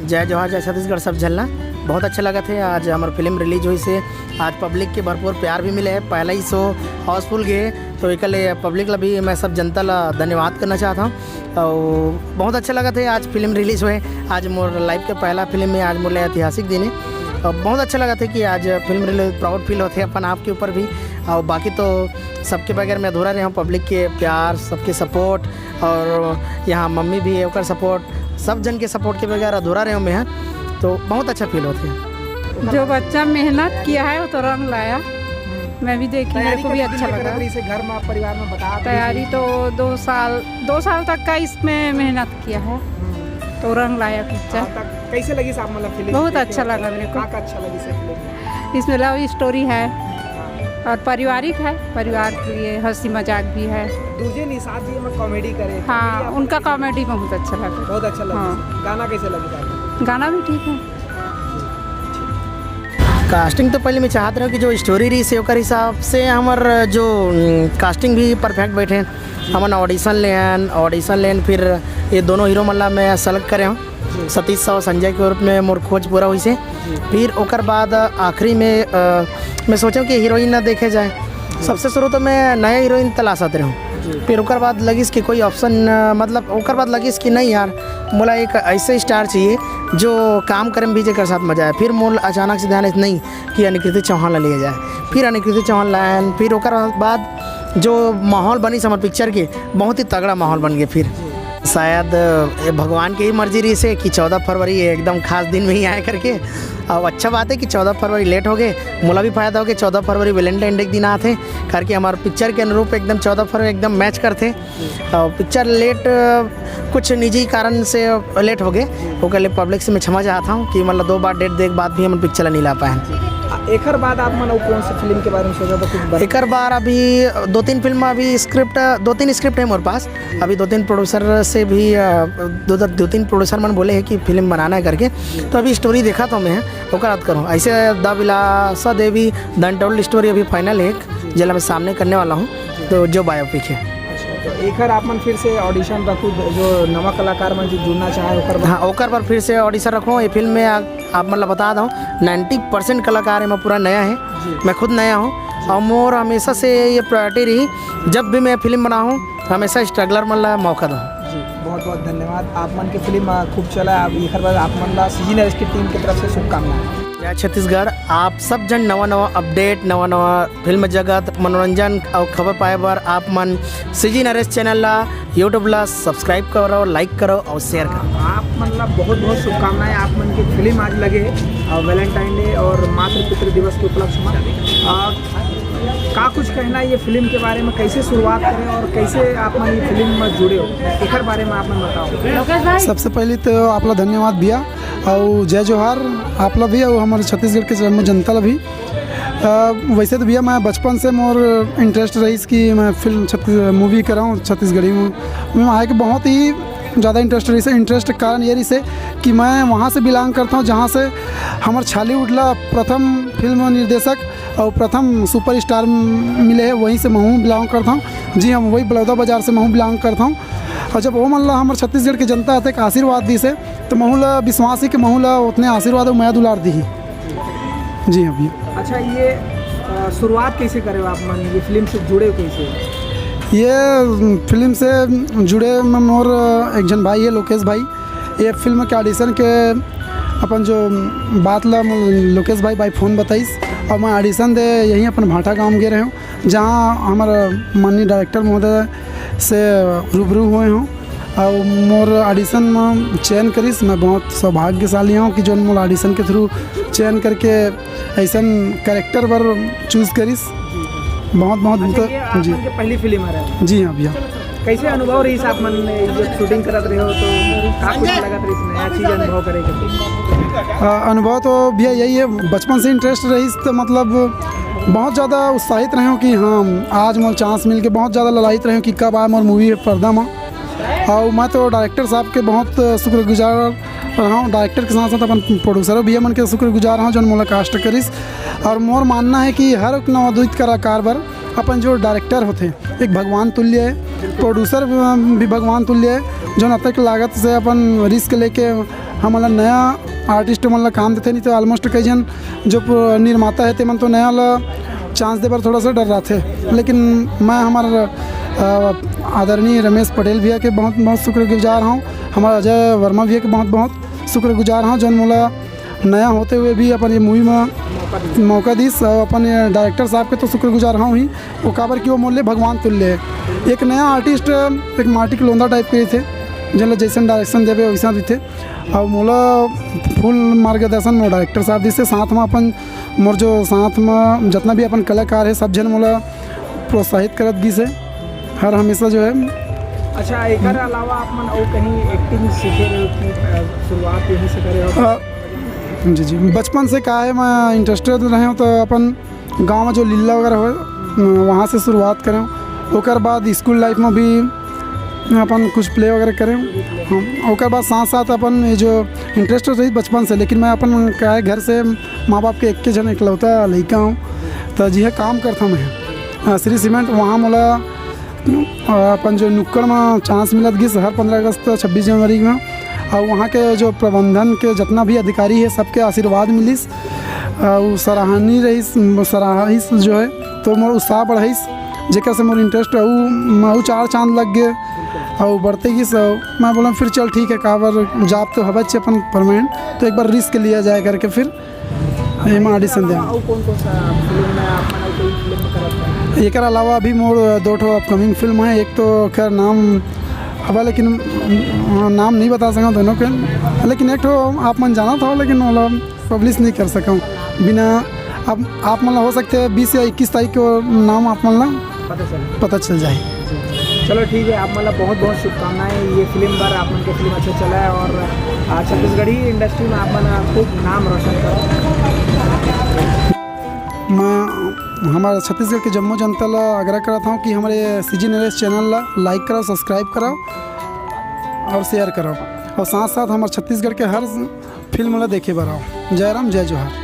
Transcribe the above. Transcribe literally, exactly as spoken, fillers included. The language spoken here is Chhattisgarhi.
जय जोहार, जय छत्तीसगढ़ सब झन ला। बहुत अच्छा लगत हे, आज हमर फिल्म रिलीज होइस हे। आज पब्लिक के भरपूर प्यार भी मिले हे, पहला ही शो हाउसफुल गे हे, तो एकर ले पब्लिक ला भी, मैं सब जनता ला धन्यवाद करना चाहत हौं। अउ बहुत अच्छा लगत हे, आज फिल्म रिलीज होए, आज मोर लाइफ के पहला फिल्म हे, आज मोर लिए ऐतिहासिक दिन हे। अउ बहुत अच्छा लगत हे कि आज फिल्म रिलीज, प्राउड फील होथे अपन आप के ऊपर भी। अउ बाकी तो सबके बगैर मैं अधूरा रहे हौं, पब्लिक के प्यार, सबके सपोर्ट, और यहाँ मम्मी भी हे, ओकर सपोर्ट, सब जन के सपोर्ट के बगैर अधूरा रहे हौं मैं ह, तो बहुत अच्छा फील होथे। जो बच्चा मेहनत किया है, वो तो रंग लाया। मैं भी देखी, मेरे तैयारी को भी कतका दिन अच्छा के करत लगा। रहिस हे घर में, परिवार में बता आप तैयारी रहिस हे? तो दो साल, दो साल तक का इसमें मेहनत किया है, हम्म। तो रंग लाया पिक्चर। हाँ, तब कैसे लगिस आप, मतलब, फिल्म बहुत देखे अच्छा हो? लगा मेरे को। का, का अच्छा लगिस हे फिल्म में? इसमें लव स्टोरी है हाँ। और पारिवारिक है, परिवार के लिए हंसी मजाक भी है। दूजे निषाद जी में कॉमेडी करे, हाँ, कॉमेडी आप उनका कॉमेडी बहुत अच्छा लगा। बहुत अच्छा लगा। हाँ। गाना कैसे लगा? गाना भी ठीक है। कास्टिंग तो पहले मैं चाहत रहे हौं कि जो स्टोरी रहिस हे ओकर हिसाब से हमर जो, उम, कास्टिंग भी परफेक्ट बैठे। हमन ऑडिशन लेन, ऑडिशन लेन, फिर ये दोनों हीरो मन ला मैं सेलेक्ट करे हौं। जी। सतीश साव संजय के रूप में मोर खोज पूरा होइस हे। जी। फिर ओकर बाद आखिरी में, अ, मैं सोचे हौं कि हीरोइन ना देखे जाए। जी। सबसे शुरू तो मैं नया हीरोइन तलाशत रहे हौं। जी। फिर ओकर बाद लगिस कि कोई ऑप्शन, अ, मतलब ओकर बाद लगिस कि नहीं यार, मोला एक ऐसे स्टार चाहिए जो काम करे में भी जेकर साथ मजा आए। फिर मोर अचानक से ध्यान आइस नहीं कि अनिकृति चौहान ला लिया जाए। फिर अनिकृति चौहान लायन, फिर ओकर बाद जो माहौल बनिस हमर पिक्चर के, बहुत ही तगड़ा माहौल बन गे। फिर शायद, अ, भगवान के ही मर्जी रहिस हे कि चौदह फरवरी एकदम खास दिन में ही आए करके। अब अच्छा बात है कि चौदह फरवरी लेट हो गे, मोला भी फायदा हो गे। चौदह फरवरी वैलेंटाइन डे के दिन आथे करके हमर पिक्चर के अनुरूप एकदम चौदह फरवरी एकदम मैच करथे। और पिक्चर लेट, अ, कुछ निजी कारण से लेट हो गे, ओकर ले पब्लिक से मैं क्षमा चाहत हौं कि मतलब दो बार डेट दे के बाद भी हमन पिक्चर ला नहीं ला पाए। आ, एकर बाद आप मन अउ कौन से फिल्म के बारे में सोचा था, कुछ बता? एकर बार अभी दो तीन फिल्म, अभी स्क्रिप्ट, दो तीन स्क्रिप्ट है मोर पास। अभी दो तीन प्रोड्यूसर से भी, अ, दो, दो, दो तीन प्रोड्यूसर मन बोले हैं कि फिल्म बनाना है करके, तो अभी स्टोरी देखत हौं मैं, ओकर बात करूँ। ऐसे the विलासा Devi, the untold story अभी फाइनल है, जेला मैं सामने करने वाला हूँ, तो जो बायोपिक है। अच्छा, तो एकर आप मन फिर से ऑडिशन रखू, जो नवा कलाकार मन जो जुड़ना चाहे, ओकर बर? हाँ, ओकर बर फिर से ऑडिशन रखूँ। ये फिल्म में आ-, आप मन ला बता दूँ, नाइन्टी परसेंट कलाकार एमा पूरा नया है। जी। मैं खुद नया हूँ और मोर हमेशा से ये प्रायोरिटी रही, जब भी मैं फिल्म बनाऊँ, हमेशा स्ट्रगलर मन ला मौका दूँ। जी, बहुत बहुत धन्यवाद। आप मन के फिल्म, आ, खूब चला। आप एकर बर आप मन ला सीजी नरेश की टीम की तरफ से शुभकामनाएं। जय छत्तीसगढ़। आप सब जन नवा नवा अपडेट, नवा नवा फिल्म जगत, मनोरंजन और खबर पाए बर आप मन सीजी नरेश चैनल ला, YouTube ला सब्सक्राइब करो, लाइक करो और शेयर करो। आप मन ला बहुत बहुत शुभकामनाएं। आप मन के फिल्म आज लगे और वैलेंटाइन डे और मातृ पितृ दिवस के उपलक्ष्य में, आ, का कुछ कहना है ये फिल्म के बारे में, कैसे शुरुआत करें और कैसे आप मन ये फिल्म में जुड़े हो, एकर बारे में आप मन बताओ। सबसे पहले तो आप ला धन्यवाद भैया, और जय जोहार आप ला भी और हमारे छत्तीसगढ़ के जम्मो जनता ला भी। अ, वैसे तो भैया, मैं बचपन से मोर इंटरेस्ट रहिस कि मैं फिल्म छत्तीस-, मूवी कराऊँ छत्तीसगढ़ी में। मैं आए के बहुत ही ज़्यादा इंटरेस्ट रहिस। इंटरेस्ट के कारण ये रहिस कि मैं वहाँ से बिलोंग करता हूँ, जहाँ से हमर छॉलीवुड ला प्रथम फिल्म निर्देशक और प्रथम सुपरस्टार मिले हैं, वहीं से महूँ बिलोंग करता हूँ। जी, हम वही बलौदा बाजार से महूँ बिलोंग करता हूँ। और जब वो मन ला हमर छत्तीसगढ़ के जनता अतेक आशीर्वाद दिस हे, तो महूँ ला विश्वास हे कि महूँ ला उतने आशीर्वाद और मया दुलार दी। जी हाँ भैया। अच्छा, ये, अ, शुरुआत कैसे करे हो आप मन, ये फिल्म से जुड़े हो कैसे? ये, उम, फिल्म से जुड़े में मोर, अ, एक जन भाई है, लोकेश भाई। ये फिल्म के ऑडिशन के अपन जो, उम, बात ला, उम, लोकेश भाई by phone बताइस और मैं ऑडिशन दे यहीं अपन भाटा गांव गे रहे हूँ, जहाँ हमर माननीय डायरेक्टर महोदय से रूबरू होए हूँ। और मोर ऑडिशन में चयन करिस। मैं बहुत सौभाग्यशाली हूँ कि जोन मोला ऑडिशन के through चयन करके ऐसन कैरेक्टर बर चूज करिस। बहुत बहुत अच्छा, तो, ये आप जी। मन के पहली फिल्म आ रहा है? जी हाँ भैया। कैसे अनुभव रहिस आप मन में, जब शूटिंग करत रहे हो तो का कुछ लगत रहिस, नया चीज अनुभव करे के? अ, अनुभव तो भैया यही है, बचपन से इंटरेस्ट रहिस तो मतलब बहुत ज़्यादा उत्साहित रहे हूँ कि हाँ, आज मोर चांस मिल के, बहुत ज़्यादा ललायित रहे हूँ कि कब आए मोर मूवी पर्दा में। और मैं तो डायरेक्टर साहब के बहुत शुक्रगुजार रहा हूँ, डायरेक्टर के साथ साथ अपन प्रोड्यूसर भैया मन के शुक्रगुजार रहा हूँ, जोन मोला कास्ट करिस। और मोर मानना है कि हर एक नवोदित कलाकार बर अपन जो डायरेक्टर होथे, एक भगवान तुल्य है, प्रोड्यूसर भी भगवान तुल्य है, जोन अतक लागत से अपन रिस्क लेके हमन ला नया artist मन ला काम देथे, नहीं तो almost कई झन जो प-, निर्माता हे, ते मन तो नया ला chance दे बर थोड़ा सा डर्राथे। लेकिन मैं हमर, अ, आदरणीय रमेश पटेल भैया के बहुत, बहुत शुक्रगुजार हूँ, हमारे अजय वर्मा भैया के बहुत, बहुत शुक्रगुजार हूँ, जोन मोला नया होते हुए भी अपन ये movie में मौका दिस, और अपन ये director साहब के तो शुक्रगुजार हूँ ही, वो काबर कि वो मोर ले भगवान तुल्य हे। एक नया artist, एक माटी के लोंदा type के रहिथे, जेन ला जैसन direction देवे वैसन रहिथे। और मोला full मार्गदर्शन मोर director साहब दिस हे, साथ में अपन मोर जो साथ में जितना भी अपन कलाकार हे, सब झन मोला प्रोत्साहित करत गिस हे हर हमेशा जो है। अच्छा, एकर अलावा आप मन अउ कहीं acting सीखे रहे हो कि, अ, शुरुआत यहीं से करे हो? अ, जी, जी, बचपन से का है, मैं interested रहे हूँ, तो अपन गाँव में जो लीला वगैरह हो, वहाँ से शुरुआत करें। ओकर बाद school life में भी अपन कुछ play वगैरह करें। हम ओकर बाद साथ साथ अपन ये जो interest रही बचपन से, लेकिन मैं अपन का है, घर से माँ बाप के एक के जन इकलौता लड़का हूँ, तो जी है, काम करता मैं, अ, श्री सीमेंट। वहाँ मोला, अ, अपन जो नुक्कड़ में chance मिलत गिस हर पंद्रह अगस्त, छब्बीस जनवरी में, और वहाँ के जो प्रबंधन के जितना भी अधिकारी है, सबके आशीर्वाद मिलिस, अ, वो सराहनीय रहिस, सराहिस जो है, तो मोर उत्साह बढ़ाइस, जेकर से मोर interest अउ, अउ चार चांद लग गए, अउ बढ़ते गिस। अउ मैं बोला, फिर चल ठीक है, काबर job तो हवच अपन permanent, तो एक बार risk लिया जाए करके फिर एमा audition दे। अउ कौन कौन सा फिल्म में आप मन अउ कोई फिल्म में करत हैं? एकर अलावा अभी मोर दो ठो upcoming फिल्म है, एक तो खैर नाम हवा, लेकिन नाम नहीं बता सकूँ दोनों के, लेकिन एक ठो आप मन जानत हो, लेकिन ओला publish नहीं कर सकूँ बिना। अब आप मन ला हो सकते हैं बीस या इक्कीस तारीख को नाम आप मन ला पता चल पता चल जाए। चलो ठीक है, आप मन ला बहुत बहुत शुभकामनाएं, ये फिल्म बर आप मन के फिल्म अच्छा चला है और, आ, छत्तीसगढ़ी industry में आप मन खूब नाम रोशन करो। मैं हमारे छत्तीसगढ़ के जम्मो जनता ला आग्रह करत हूँ कि हमारे CG Narration channel ला like करो, subscribe करो और share करो, और साथ साथ हमारे छत्तीसगढ़ के हर फिल्म ला देखे बर आओ। जय राम, जय जोहार।